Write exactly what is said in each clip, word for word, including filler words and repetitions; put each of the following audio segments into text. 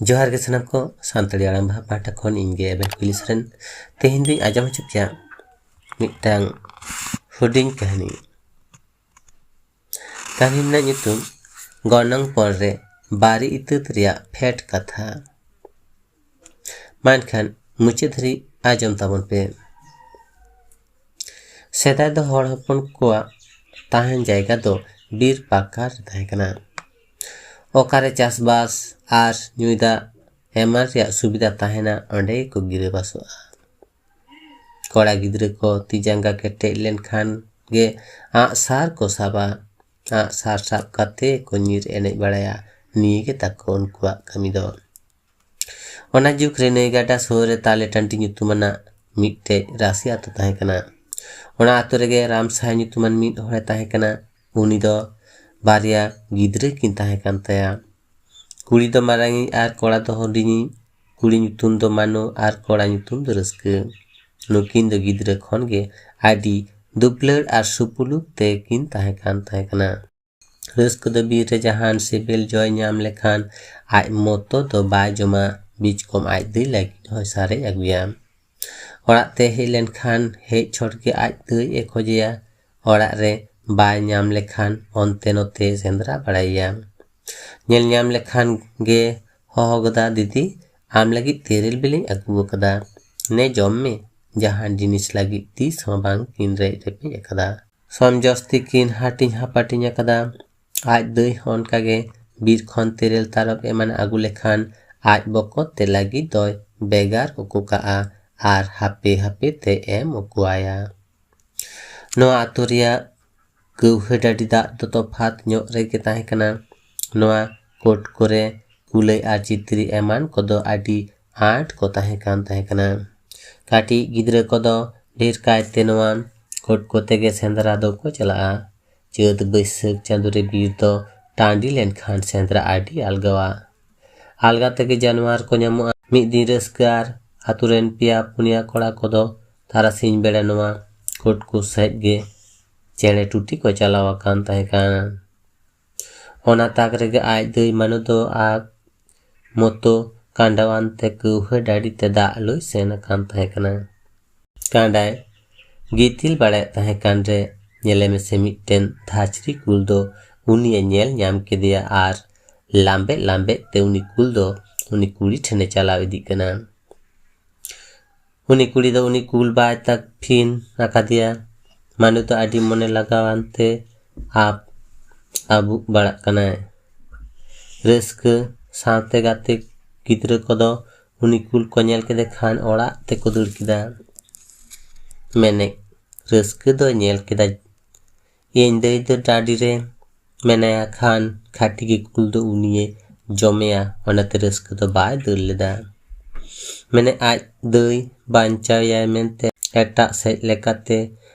ᱡᱚᱦᱟᱨ ᱜᱮ ᱥᱟᱱᱟᱢ ᱠᱚ, ᱥᱟᱱᱛᱟᱲᱤ ᱟᱲᱟᱝ ᱵᱟᱦᱟ ᱯᱟᱦᱴᱟ ᱠᱷᱚᱱ ᱤᱧ ᱜᱮ ᱮᱵᱮᱱ ᱠᱩᱭᱞᱤ ᱥᱚᱨᱮᱱ᱾ ᱛᱮᱦᱮᱧ ᱫᱩᱧ ᱟᱸᱡᱚᱢ ᱦᱚᱪᱚ ᱯᱮᱭᱟ ᱢᱤᱫᱴᱟᱝ ᱦᱩᱰᱤᱧ ᱠᱟᱹᱦᱱᱤ᱾ ᱠᱟᱹᱦᱱᱤ ᱨᱮᱱᱟᱜ ᱧᱩᱛᱩᱢ ᱜᱚᱱᱚᱝ ᱯᱚᱨ ᱨᱮ ᱵᱟᱨᱮ ᱤᱛᱟᱹᱛ ᱨᱮᱭᱟᱜ ᱯᱷᱮᱰ ᱠᱟᱛᱷᱟ᱾ ᱢᱟ ᱮᱱᱠᱷᱟᱱ ᱢᱩᱪᱟᱹᱫ ᱫᱷᱟᱹᱨᱤᱡ ᱟᱸᱡᱚᱢ ᱛᱟᱵᱚᱱ ᱯᱮ᱾ ᱥᱮᱫᱟᱭ ᱫᱚ ᱦᱚᱲ ᱦᱚᱯᱚᱱ ᱠᱚᱣᱟᱜ ᱛᱟᱦᱮᱱ ᱡᱟᱭᱜᱟ ᱫᱚ ᱵᱤᱨ ᱯᱟᱠᱟᱨ ᱨᱮ ᱛᱟᱦᱮᱸ ᱠᱟᱱᱟ᱾ ᱚᱠᱟᱨᱮ ᱪᱟᱥᱵᱟᱥ ᱟᱨ ᱧᱩᱭ ᱫᱟᱜ ᱮᱢᱟᱱ ᱨᱮᱭᱟᱜ ᱥᱩᱵᱤᱫᱷᱟ ᱛᱟᱦᱮᱱᱟ, ᱚᱸᱰᱮ ᱜᱮᱠᱚ ᱜᱤᱨᱟᱹᱵᱟᱥᱚᱜᱼᱟ᱾ ᱠᱚᱲᱟ ᱜᱤᱫᱽᱨᱟᱹ ᱠᱚ ᱛᱤ ᱡᱟᱸᱜᱟ ᱠᱮᱴᱮᱡ ᱞᱮᱱᱠᱷᱟᱱ ᱜᱮ ᱟᱸᱜ ᱥᱟᱨ ᱠᱚ ᱥᱟᱵᱟ᱾ ᱟᱸᱜ ᱥᱟᱨ ᱥᱟᱵ ᱠᱟᱛᱮ ᱠᱚ ᱧᱤᱨ ᱮᱱᱮᱡ ᱵᱟᱲᱟᱭᱟ᱾ ᱱᱤᱭᱟᱹ ᱜᱮ ᱛᱟᱠᱚ ᱩᱱᱠᱩᱣᱟᱜ ᱠᱟᱹᱢᱤ ᱫᱚ᱾ ᱚᱱᱟ ᱡᱩᱜᱽ ᱨᱮ ᱱᱟᱹᱭ ᱜᱟᱰᱟ ᱥᱩᱨ ᱨᱮ ᱛᱟᱞᱮ ᱴᱟᱺᱰᱤ ᱧᱩᱛᱩᱢᱟᱱᱟᱜ ᱢᱤᱫᱴᱮᱡ ᱨᱟᱥᱤ ᱟᱛᱳ ᱛᱟᱦᱮᱸ ᱠᱟᱱᱟ᱾ ᱚᱱᱟ ᱟᱛᱳ ᱨᱮᱜᱮ ᱨᱟᱢᱥᱟᱭ ᱧᱩᱛᱩᱢᱟᱱ ᱢᱤᱫ ᱦᱚᱲᱮ ᱛᱟᱦᱮᱸ ᱠᱟᱱᱟ᱾ ᱩᱱᱤ ᱫᱚ ᱵᱟᱨᱭᱟ ᱜᱤᱫᱽᱨᱟᱹ ᱠᱤᱱ ᱛᱟᱦᱮᱸ ᱠᱟᱱ ᱛᱟᱭᱟ᱾ ᱠᱩᱲᱤ ᱫᱚ ᱢᱟᱨᱟᱝᱤᱡ ᱟᱨ ᱠᱚᱲᱟ ᱫᱚ ᱦᱩᱰᱤᱧᱤᱡ᱾ ᱠᱩᱲᱤ ᱧᱩᱛᱩᱢ ᱫᱚ ᱢᱟᱱᱚ ᱟᱨ ᱠᱚᱲᱟ ᱧᱩᱛᱩᱢ ᱫᱚ ᱨᱟᱹᱥᱠᱟᱹ᱾ ᱱᱩᱠᱤᱱ ᱫᱚ ᱜᱤᱫᱽᱨᱟᱹ ᱠᱷᱚᱱ ᱜᱮ ᱟᱹᱰᱤ ᱫᱩᱯᱞᱟᱹᱲ ᱟᱨ ᱥᱩᱯᱩᱞᱩᱠ ᱛᱮ ᱠᱤᱱ ᱛᱟᱦᱮᱸ ᱠᱟᱱ ᱛᱟᱦᱮᱸ ᱠᱟᱱᱟ᱾ ᱨᱟᱹᱥᱠᱟᱹ ᱫᱚ ᱵᱤᱨ ᱨᱮ ᱡᱟᱦᱟᱱ ᱥᱤᱵᱤᱞ ᱡᱚᱭ ᱧᱟᱢ ᱞᱮᱠᱷᱟᱱ ᱟᱡ ᱢᱚᱛᱚ ᱫᱚ ᱵᱟᱭ ᱡᱚᱢᱟ, ᱵᱤᱪᱠᱚᱢ ᱟᱡ ᱫᱟᱹᱭ ᱞᱟᱹᱜᱤᱫ ᱦᱚᱸᱭ ᱥᱟᱨᱮᱡ ᱟᱹᱜᱩᱭᱟ᱾ ᱚᱲᱟᱜ ᱛᱮ ᱦᱮᱡ ᱞᱮᱱᱠᱷᱟᱱ ᱦᱮᱡ ᱪᱷᱚᱴ ᱜᱮ ᱟᱡ ᱫᱟᱹᱭ ᱮ ᱠᱷᱚᱡᱮᱭᱟ᱾ ᱚᱲᱟᱜ ᱨᱮ ᱵᱟᱭ ᱧᱟᱢ ᱞᱮᱠᱷᱟᱱ ᱚᱱᱛᱮ ᱱᱚᱛᱮ ᱥᱮᱸᱫᱽᱨᱟ ᱵᱟᱲᱟᱭᱮᱭᱟ᱾ ᱧᱮᱞ ᱧᱟᱢ ᱞᱮᱠᱷᱟᱱ ᱜᱮ ᱦᱚᱦᱚ ᱜᱚᱫᱟ, "ᱫᱤᱫᱤ, ᱟᱢ ᱞᱟᱹᱜᱤᱫ ᱛᱮᱨᱮᱞ ᱵᱤᱞᱤᱧ ᱟᱹᱜᱩ ᱟᱠᱟᱫᱟ, ᱱᱮ ᱡᱚᱢ ᱢᱮ᱾" ᱡᱟᱦᱟᱱ ᱡᱤᱱᱤᱥ ᱞᱟᱹᱜᱤᱫ ᱛᱤᱥ ᱦᱚᱸ ᱵᱟᱝ ᱠᱤᱱ ᱨᱮᱡ ᱨᱮᱯᱮᱡ ᱟᱠᱟᱫᱟ᱾ ᱥᱚᱢ ᱡᱚᱥᱛᱤ ᱠᱤᱱ ᱦᱟᱹᱴᱤᱧ ᱦᱟᱯᱟᱴᱤᱧ ᱟᱠᱟᱫᱟ᱾ ᱟᱡ ᱫᱟᱹᱭ ᱦᱚᱸ ᱚᱱᱠᱟᱜᱮ ᱵᱤᱨ ᱠᱷᱚᱱ ᱛᱮᱨᱮᱞ ᱛᱟᱨᱚᱵ ᱮᱢᱟᱱ ᱟᱹᱜᱩ ᱞᱮᱠᱷᱟᱱ ᱟᱡ ᱵᱚᱠᱚᱛ ᱛᱮ ᱞᱟᱹᱜᱤᱫ ᱫᱚᱭ ᱵᱷᱮᱜᱟᱨ ᱠᱚᱠᱚ ᱠᱟᱜᱼᱟ ᱟᱨ ᱦᱟᱯᱮ ᱦᱟᱯᱮ ᱛᱮ ᱮᱢ ᱩᱠᱩᱣᱟᱭᱟ᱾ ᱱᱚᱣᱟ ᱟᱛᱳ ᱨᱮᱭᱟᱜ ᱠᱟᱹᱣᱦᱟᱹ ᱰᱟᱹᱰᱤ ᱫᱟᱜ ᱫᱚ ᱛᱚᱯᱷᱟᱛ ᱧᱚᱜ ᱨᱮᱜᱮ ᱛᱟᱦᱮᱸ ᱠᱟᱱᱟ᱾ ᱱᱚᱣᱟ ᱠᱳᱴ ᱠᱚᱨᱮ ᱠᱩᱞᱟᱹᱭ ᱟᱨ ᱪᱤᱛᱨᱤ ᱮᱢᱟᱱ ᱠᱚᱫᱚ ᱟᱹᱰᱤ ᱟᱸᱴ ᱠᱚ ᱛᱟᱦᱮᱸ ᱠᱟᱱ ᱛᱟᱦᱮᱸ ᱠᱟᱱᱟ᱾ ᱠᱟᱹᱴᱤᱡ ᱜᱤᱫᱽᱨᱟᱹ ᱠᱚᱫᱚ ᱰᱷᱮᱨ ᱠᱟᱭᱛᱮ ᱱᱚᱣᱟ ᱠᱳᱴ ᱠᱚᱛᱮ ᱜᱮ ᱥᱮᱸᱫᱽᱨᱟ ᱫᱚᱠᱚ ᱪᱟᱞᱟᱜᱼᱟ᱾ ᱪᱟᱹᱛ ᱵᱟᱹᱭᱥᱟᱹᱠᱷ ᱪᱟᱸᱫᱳ ᱨᱮ ᱵᱤᱨ ᱫᱚ ᱴᱟᱺᱰᱤ ᱞᱮᱱᱠᱷᱟᱱ ᱥᱮᱸᱫᱽᱨᱟ ᱟᱹᱰᱤ ᱟᱞᱜᱟᱣᱟ᱾ ᱟᱞᱜᱟ ᱛᱮᱜᱮ ᱡᱟᱱᱣᱟᱨ ᱠᱚ ᱧᱟᱢᱚᱜᱼᱟ᱾ ᱢᱤᱫ ᱫᱤᱱ ᱨᱟᱹᱥᱠᱟᱹ ᱟᱨ ᱟᱛᱳ ᱨᱮᱱ ᱯᱮᱭᱟ ᱯᱩᱱᱭᱟ ᱠᱚᱲᱟ ᱠᱚᱫᱚ ᱛᱟᱨᱟᱥᱤᱧ ᱵᱮᱲᱟ ᱱᱚᱣᱟ ᱠᱳᱴ ᱠᱚ ᱥᱮᱫ ᱜᱮ ᱪᱮᱬᱮ ᱴᱩᱴᱤ ᱠᱚ ᱪᱟᱞᱟᱣ ᱟᱠᱟᱱ ᱛᱟᱦᱮᱸ ᱠᱟᱱᱟ᱾ ᱚᱱᱟ ᱛᱟᱠ ᱨᱮᱜᱮ ᱟᱡ ᱫᱟᱹᱭ ᱢᱟᱱᱩ ᱫᱚ ᱟᱡ ᱢᱚᱛᱚ ᱠᱟᱸᱰᱟᱣᱟᱱ ᱛᱮ ᱠᱟᱹᱣᱦᱟᱹ ᱰᱟᱹᱰᱤ ᱛᱮ ᱫᱟᱜ ᱞᱩᱭ ᱥᱮᱱ ᱟᱠᱟᱱ ᱛᱟᱦᱮᱸ ᱠᱟᱱᱟ᱾ ᱠᱟᱸᱰᱟᱭ ᱜᱤᱛᱤᱞ ᱵᱟᱲᱟᱭᱮᱫ ᱛᱟᱦᱮᱸ ᱠᱟᱱ ᱨᱮ ᱧᱮᱞᱮ ᱢᱮᱥᱮ ᱢᱤᱫᱴᱮᱱ ᱫᱷᱟᱪᱨᱤ ᱠᱩᱞ ᱫᱚ ᱩᱱᱤᱭᱮ ᱧᱮᱞ ᱧᱟᱢ ᱠᱮᱫᱮᱭᱟ ᱟᱨ ᱞᱟᱢᱵᱮᱫ ᱞᱟᱢᱵᱮᱫ ᱛᱮ ᱩᱱᱤ ᱠᱩᱞ ᱫᱚ ᱩᱱᱤ ᱠᱩᱲᱤ ᱴᱷᱮᱱᱮ ᱪᱟᱞᱟᱣ ᱤᱫᱤᱜ ᱠᱟᱱᱟ᱾ ᱩᱱᱤ ᱠᱩᱲᱤ ᱫᱚ ᱩᱱᱤ ᱠᱩᱞ ᱵᱟᱭ ᱛᱟᱯᱷᱤᱱ ᱟᱠᱟᱫᱮᱭᱟ᱾ ᱢᱟᱱᱩ ᱫᱚ ᱟᱹᱰᱤ ᱢᱚᱱᱮ ᱞᱟᱜᱟᱣᱟᱱ ᱛᱮ ᱟᱵ ᱟᱵᱩᱜ ᱵᱟᱲᱟᱜ ᱠᱟᱱᱟᱭ᱾ ᱨᱟᱹᱥᱠᱟᱹ ᱥᱟᱶᱛᱮ ᱜᱟᱛᱮ ᱜᱤᱫᱽᱨᱟᱹ ᱠᱚᱫᱚ ᱩᱱᱤ ᱠᱩᱞ ᱠᱚ ᱧᱮᱞ ᱠᱮᱫᱮ ᱠᱷᱟᱱ ᱚᱲᱟᱜ ᱛᱮᱠᱚ ᱫᱟᱹᱲ ᱠᱮᱫᱟ᱾ ᱢᱮᱱᱮᱫ ᱨᱟᱹᱥᱠᱟᱹ ᱫᱚ ᱧᱮᱞ ᱠᱮᱫᱟ, "ᱤᱧ ᱫᱟᱹᱭ ᱫᱚ ᱰᱟᱹᱰᱤ ᱨᱮ ᱢᱮᱱᱟᱭᱟ ᱠᱷᱟᱱ ᱠᱷᱟᱹᱴᱤ ᱜᱮ ᱠᱩᱞ ᱫᱚ ᱩᱱᱤᱭᱮ ᱡᱚᱢᱮᱭᱟ", ᱚᱱᱟᱛᱮ ᱨᱟᱹᱥᱠᱟᱹ ᱫᱚ ᱵᱟᱭ ᱫᱟᱹᱲ ᱞᱮᱫᱟ᱾ ᱢᱮᱱᱮ ᱟᱡ ᱫᱟᱹᱭ ᱵᱟᱧᱪᱟᱣᱮᱭᱟᱭ ᱢᱮᱱᱛᱮ ᱮᱴᱟᱜ ᱥᱮᱫ ᱞᱮᱠᱟᱛᱮ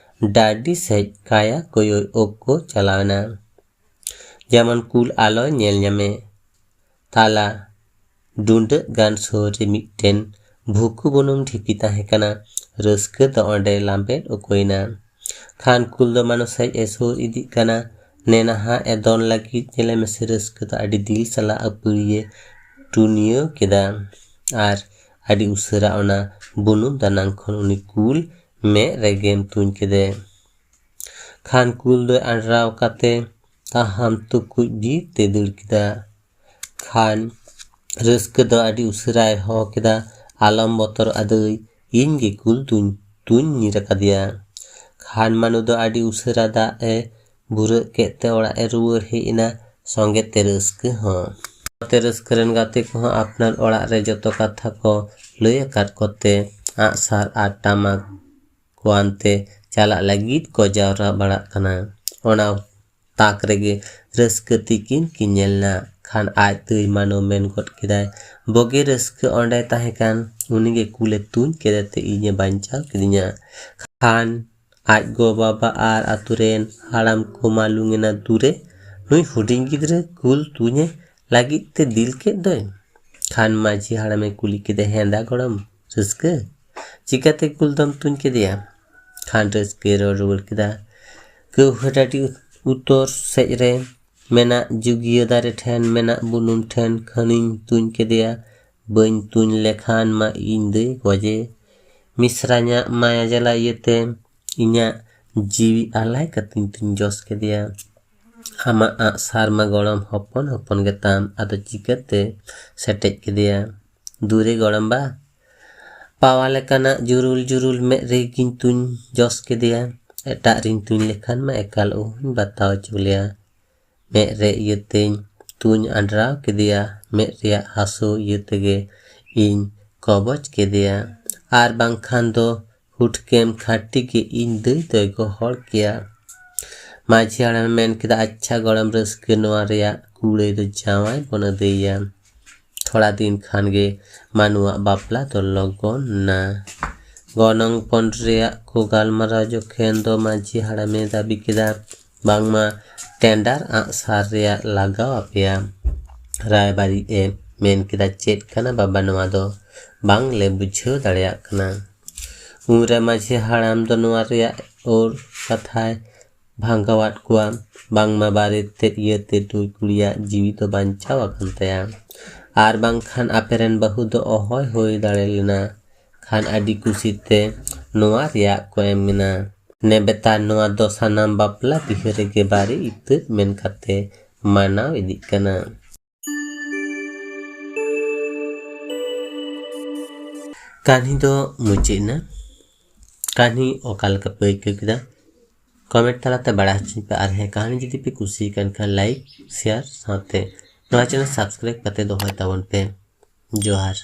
ᱰᱟᱹᱰᱤ ᱥᱮᱫ ᱠᱟᱭᱟ ᱠᱚᱭᱚᱜ ᱚᱠ ᱠᱚ ᱪᱟᱞᱟᱣ ᱮᱱᱟ, ᱡᱮᱢᱚᱱ ᱠᱩᱞ ᱟᱞᱚᱭ ᱧᱮᱞ ᱧᱟᱢᱮ᱾ ᱛᱟᱞᱟ ᱰᱩᱸᱰᱟᱹᱜ ᱜᱟᱱ ᱥᱩᱨ ᱨᱮ ᱢᱤᱫᱴᱮᱱ ᱵᱷᱩᱠᱩ ᱵᱩᱱᱩᱢ ᱰᱷᱤᱯᱤ ᱛᱟᱦᱮᱸ ᱠᱟᱱᱟ᱾ ᱨᱟᱹᱥᱠᱟᱹ ᱫᱚ ᱚᱸᱰᱮ ᱞᱟᱢᱵᱮᱫ ᱚᱠᱚᱭᱮᱱᱟ᱾ ᱠᱷᱟᱱ ᱠᱩᱞ ᱫᱚ ᱢᱟᱱᱚ ᱥᱮᱡ ᱮ ᱥᱩᱨ ᱤᱫᱤᱜ ᱠᱟᱱᱟ᱾ ᱱᱮᱱᱟᱦᱟᱜ ᱮ ᱫᱚᱱ ᱞᱟᱹᱜᱤᱫ ᱧᱮᱞᱮ ᱢᱮᱥᱮ ᱨᱟᱹᱥᱠᱟᱹ ᱫᱚ ᱟᱹᱰᱤ ᱫᱤᱞ ᱥᱟᱞᱟᱜ ᱟᱹᱯᱟᱹᱲᱤᱭᱮ ᱴᱩᱱᱤᱭᱟᱹᱣ ᱠᱮᱫᱟ ᱟᱨ ᱟᱹᱰᱤ ᱩᱥᱟᱹᱨᱟ ᱚᱱᱟ ᱵᱩᱱᱩᱢ ᱫᱟᱱᱟᱝ ᱠᱷᱚᱱ ᱩᱱᱤ ᱠᱩᱞ ᱢᱮᱫ ᱨᱮ ᱜᱮᱢ ᱛᱩᱧ ᱠᱮᱫᱮ᱾ ᱠᱷᱟᱱ ᱠᱩᱞ ᱫᱚᱭ ᱟᱸᱰᱨᱟᱣ ᱠᱟᱛᱮ ᱛᱟᱦᱟᱢ ᱛᱩᱠᱩᱡ ᱵᱤᱨ ᱛᱮ ᱫᱟᱹᱲ ᱠᱮᱫᱟ᱾ ᱠᱷᱟᱱ ᱨᱟᱹᱥᱠᱟᱹ ᱫᱚ ᱟᱹᱰᱤ ᱩᱥᱟᱹᱨᱟᱭ ᱦᱚᱦᱚ ᱠᱮᱫᱟ, "ᱟᱞᱚᱢ ᱵᱚᱛᱚᱨᱚᱜᱼᱟ ᱫᱟᱹᱭ, ᱤᱧ ᱜᱮ ᱠᱩᱞ ᱫᱩᱧ ᱛᱩᱧ ᱧᱤᱨ ᱟᱠᱟᱫᱮᱭᱟ᱾" ᱠᱷᱟᱱ ᱢᱟᱱᱩ ᱫᱚ ᱟᱹᱰᱤ ᱩᱥᱟᱹᱨᱟ ᱫᱟᱜ ᱮ ᱵᱷᱩᱨᱟᱹᱜ ᱠᱮᱫ ᱛᱮ ᱚᱲᱟᱜ ᱮ ᱨᱩᱣᱟᱹᱲ ᱦᱮᱡ ᱮᱱᱟ, ᱥᱚᱸᱜᱮ ᱛᱮ ᱨᱟᱹᱥᱠᱟᱹ ᱦᱚᱸ᱾ ᱱᱚᱛᱮ ᱨᱟᱹᱥᱠᱟᱹ ᱨᱮᱱ ᱜᱟᱛᱮ ᱠᱚᱦᱚᱸ ᱟᱯᱱᱟᱨ ᱚᱲᱟᱜ ᱨᱮ ᱡᱚᱛᱚ ᱠᱟᱛᱷᱟ ᱠᱚ ᱞᱟᱹᱭ ᱟᱠᱟᱫ ᱠᱚᱛᱮ ᱟᱜᱼᱥᱟᱨ ᱟᱨ ᱴᱟᱢᱟᱠ ᱠᱚ ᱟᱱᱛᱮ ᱪᱟᱞᱟᱜ ᱞᱟᱹᱜᱤᱫ ᱠᱚ ᱡᱟᱣᱨᱟ ᱵᱟᱲᱟᱜ ᱠᱟᱱᱟ᱾ ᱚᱱᱟ ᱛᱟᱠ ᱨᱮᱜᱮ ᱨᱟᱹᱥᱠᱟᱹ ᱛᱤᱠᱤᱱ ᱠᱤᱱ ᱧᱮᱞ ᱮᱱᱟ᱾ ᱠᱷᱟᱱ ᱟᱡ ᱫᱟᱹᱭ ᱢᱟᱱᱚ ᱢᱮᱱ ᱜᱚᱫ ᱠᱮᱫᱟᱭ, "ᱵᱚᱜᱮ ᱨᱟᱹᱥᱠᱟᱹ ᱚᱸᱰᱮ ᱛᱟᱦᱮᱸ ᱠᱟᱱ, ᱩᱱᱤᱜᱮ ᱠᱩᱞᱮ ᱛᱩᱧ ᱠᱮᱫᱮ ᱛᱮ ᱤᱧᱮ ᱵᱟᱧᱪᱟᱣ ᱠᱤᱫᱤᱧᱟ᱾" ᱠᱷᱟᱱ ᱟᱡ ᱜᱚ ᱵᱟᱵᱟ ᱟᱨ ᱟᱛᱳ ᱨᱮᱱ ᱦᱟᱲᱟᱢ ᱠᱚ ᱢᱟ ᱞᱩᱝ ᱮᱱᱟ ᱫᱩᱨᱮ, "ᱱᱩᱭ ᱦᱩᱰᱤᱧ ᱜᱤᱫᱽᱨᱟᱹ ᱠᱩᱞ ᱛᱩᱧᱮ ᱞᱟᱹᱜᱤᱫ ᱛᱮ ᱫᱤᱞ ᱠᱮᱫ ᱫᱚᱭ?" ᱠᱷᱟᱱ ᱢᱟᱹᱡᱷᱤ ᱦᱟᱲᱟᱢᱮ ᱠᱩᱞᱤ ᱠᱮᱫᱮ, "ᱦᱮᱸᱫᱟ ᱜᱚᱲᱚᱢ ᱨᱟᱹᱥᱠᱟᱹ, ᱪᱤᱠᱟᱹᱛᱮ ᱠᱩᱞ ᱫᱚᱢ ᱛᱩᱧ ᱠᱮᱫᱮᱭᱟ?" ᱠᱷᱟᱱ ᱨᱟᱹᱥᱠᱟᱹᱭ ᱨᱚᱲ ᱨᱩᱣᱟᱹᱲ ᱠᱮᱫᱟ, "ᱠᱟᱹᱣᱦᱟᱹ ᱰᱟᱹᱰᱤ ᱩᱛᱚᱨ ᱥᱮᱡ ᱨᱮ ᱢᱮᱱᱟᱜ ᱡᱩᱜᱤᱭᱟᱹ ᱫᱟᱨᱮ ᱴᱷᱮᱱ, ᱢᱮᱱᱟᱜ ᱵᱩᱱᱩᱢ ᱴᱷᱮᱱ ᱠᱷᱟᱹᱱᱤᱧ ᱛᱩᱧ ᱠᱮᱫᱮᱭᱟ᱾ ᱵᱟᱹᱧ ᱛᱩᱧ ᱞᱮᱠᱷᱟᱱ ᱢᱟ ᱤᱧ ᱫᱟᱹᱭ ᱜᱚᱡᱮ᱾ ᱢᱤᱥᱨᱟᱧᱟᱜ ᱢᱟᱭᱟ ᱡᱟᱞᱟ ᱤᱭᱟᱹᱛᱮ ᱤᱧᱟᱜ ᱡᱤᱣᱤ ᱟᱞᱟᱭ ᱠᱟᱛᱮᱧ ᱛᱩᱧ ᱡᱚᱥ ᱠᱮᱫᱮᱭᱟ᱾ ᱟᱢᱟᱜ ᱟᱜ ᱥᱟᱨ ᱢᱟ ᱜᱚᱲᱚᱢ ᱦᱚᱯᱚᱱ ᱦᱚᱯᱚᱱ ᱜᱮᱛᱟᱢ, ᱟᱫᱚ ᱪᱤᱠᱟᱹᱛᱮ ᱥᱮᱴᱮᱡ ᱠᱮᱫᱮᱭᱟ? ᱫᱩᱨᱮ ᱜᱚᱲᱚᱢ ᱵᱟ, ᱯᱟᱣᱟ ᱞᱮᱠᱟᱱᱟᱜ ᱡᱩᱨᱩᱞ ᱡᱩᱨᱩᱞ ᱢᱮᱫ ᱨᱮᱜᱤᱧ ᱛᱩᱧ ᱡᱚᱥ ᱠᱮᱫᱮᱭᱟ᱾ ᱮᱴᱟᱜ ᱨᱤᱧ ᱛᱩᱧ ᱞᱮᱠᱷᱟᱱ ᱢᱟ ᱮᱠᱟᱞ ᱚᱦᱚᱧ ᱵᱟᱛᱟᱣ ᱦᱚᱪᱚ ᱞᱮᱭᱟ᱾ ᱢᱮᱫ ᱨᱮ ᱤᱭᱟᱹᱛᱮᱧ ᱛᱩᱧ ᱟᱸᱰᱨᱟᱣ ᱠᱮᱫᱮᱭᱟ᱾ ᱢᱮᱫ ᱨᱮᱭᱟᱜ ᱦᱟᱹᱥᱩ ᱤᱭᱟᱹ ᱛᱮᱜᱮ ᱤᱧ ᱠᱚᱵᱚᱡ ᱠᱮᱫᱮᱭᱟ᱾ ᱟᱨ ᱵᱟᱝᱠᱷᱟᱱ ᱫᱚ ᱦᱩᱴᱠᱮᱢ ᱠᱷᱟᱹᱴᱤ ᱜᱮ ᱤᱧ ᱫᱟᱹᱭ ᱫᱚᱭ ᱜᱚᱦᱚᱲ ᱠᱮᱭᱟ᱾ ᱢᱟᱹᱡᱷᱤ ᱦᱟᱲᱟᱢᱮ ᱢᱮᱱ ᱠᱮᱫᱟ, ᱟᱪᱪᱷᱟ ᱜᱚᱲᱚᱢ, ᱨᱟᱹᱥᱠᱟᱹ ᱱᱚᱣᱟ ᱨᱮᱭᱟᱜ ᱠᱩᱲᱟᱹᱭ ᱫᱚ ᱡᱟᱶᱟᱭ ᱵᱚᱱ ᱟᱹᱫᱟᱹᱭᱮᱭᱟ᱾ ᱛᱷᱚᱲᱟ ᱫᱤᱱ ᱠᱷᱟᱱ ᱜᱮ ᱢᱟᱱᱩᱣᱟᱜ ᱵᱟᱯᱞᱟ ᱫᱚ ᱞᱚᱜᱚᱱ ᱱᱟ᱾ ᱜᱚᱱᱚᱝ ᱯᱚᱱ ᱨᱮᱭᱟᱜ ᱠᱚ ᱜᱟᱞᱢᱟᱨᱟᱣ ᱡᱚᱠᱷᱮᱱ ᱫᱚ ᱢᱟᱹᱡᱷᱤ ᱦᱟᱲᱟᱢᱮ ᱫᱟᱹᱵᱤ ᱠᱮᱫᱟ, ᱵᱟᱝᱢᱟ ᱴᱮᱸᱰᱟᱨ ᱟᱜ ᱥᱟᱨ ᱨᱮᱭᱟᱜ ᱞᱟᱜᱟᱣ ᱟᱯᱮᱭᱟ᱾ ᱨᱟᱭᱵᱟᱨᱤᱡ ᱮ ᱢᱮᱱ ᱠᱮᱫᱟ, ᱪᱮᱫ ᱠᱟᱱᱟ ᱵᱟᱵᱟ ᱱᱚᱣᱟ ᱫᱚ? ᱵᱟᱝ ᱞᱮ ᱵᱩᱡᱷᱟᱹᱣ ᱫᱟᱲᱮᱭᱟᱜ ᱠᱟᱱᱟ᱾ ᱩᱱᱨᱮ ᱢᱟᱹᱡᱷᱤ ᱦᱟᱲᱟᱢ ᱫᱚ ᱱᱚᱣᱟ ᱨᱮᱭᱟᱜ ᱚᱨ ᱠᱟᱛᱷᱟᱭ ᱵᱷᱟᱸᱜᱟᱣᱟᱫ ᱠᱚᱣᱟ, ᱵᱟᱝᱢᱟ ᱵᱟᱨᱮ ᱛᱮᱫ ᱤᱭᱟᱹᱛᱮ ᱱᱩᱭ ᱠᱩᱲᱤᱭᱟᱜ ᱡᱤᱣᱤ ᱫᱚ ᱵᱟᱧᱪᱟᱣ ᱟᱠᱟᱱ ᱛᱟᱭᱟ, ᱟᱨ ᱵᱟᱝᱠᱷᱟᱱ ᱟᱯᱮᱨᱮᱱ ᱵᱟᱹᱦᱩ ᱫᱚ ᱚᱦᱚᱭ ᱦᱩᱭ ᱫᱟᱲᱮ ᱞᱮᱱᱟ ᱠᱷᱟᱱ ᱟᱹᱰᱤ ᱠᱩᱥᱤᱛᱮ ᱱᱚᱣᱟ ᱨᱮᱭᱟᱜ ᱠᱚ ᱮᱢ ᱮᱱᱟ᱾ ᱱᱮᱵᱮᱛᱟᱨ ᱱᱚᱣᱟ ᱫᱚ ᱥᱟᱱᱟᱢ ᱵᱟᱯᱞᱟ ᱵᱤᱦᱟᱹ ᱨᱮᱜᱮ ᱵᱟᱨᱮ ᱤᱛᱟᱹᱫ ᱢᱮᱱ ᱠᱟᱛᱮ ᱢᱟᱱᱟᱣ ᱤᱫᱤᱜ ᱠᱟᱱᱟ᱾ ᱠᱟᱹᱦᱱᱤ ᱫᱚ ᱢᱩᱪᱟᱹᱫ ᱮᱱᱟ᱾ ᱠᱟᱹᱦᱱᱤ ᱚᱠᱟ ᱞᱮᱠᱟ ᱯᱮ ᱟᱹᱭᱠᱟᱹᱣ ᱠᱮᱫᱟ, ᱠᱚᱢᱮᱱᱴ ᱛᱟᱞᱟᱛᱮ ᱵᱟᱲᱟᱭ ᱦᱚᱪᱚᱧ ᱯᱮ᱾ ᱟᱨ ᱦᱮᱸ, ᱠᱟᱹᱦᱱᱤ ᱡᱩᱫᱤ ᱯᱮ ᱠᱩᱥᱤᱭᱟᱜ ᱠᱟᱱ ᱠᱷᱟᱱ ᱞᱟᱭᱤᱠ, ᱥᱮᱭᱟᱨ ᱥᱟᱶᱛᱮ ᱱᱚᱣᱟ ᱪᱮᱱᱮᱞ ᱥᱟᱵᱥᱠᱨᱟᱭᱤᱵ ᱠᱟᱛᱮ ᱫᱚᱦᱚᱭ ᱛᱟᱵᱚᱱ ᱯᱮ᱾ ᱡᱚᱦᱟᱨ᱾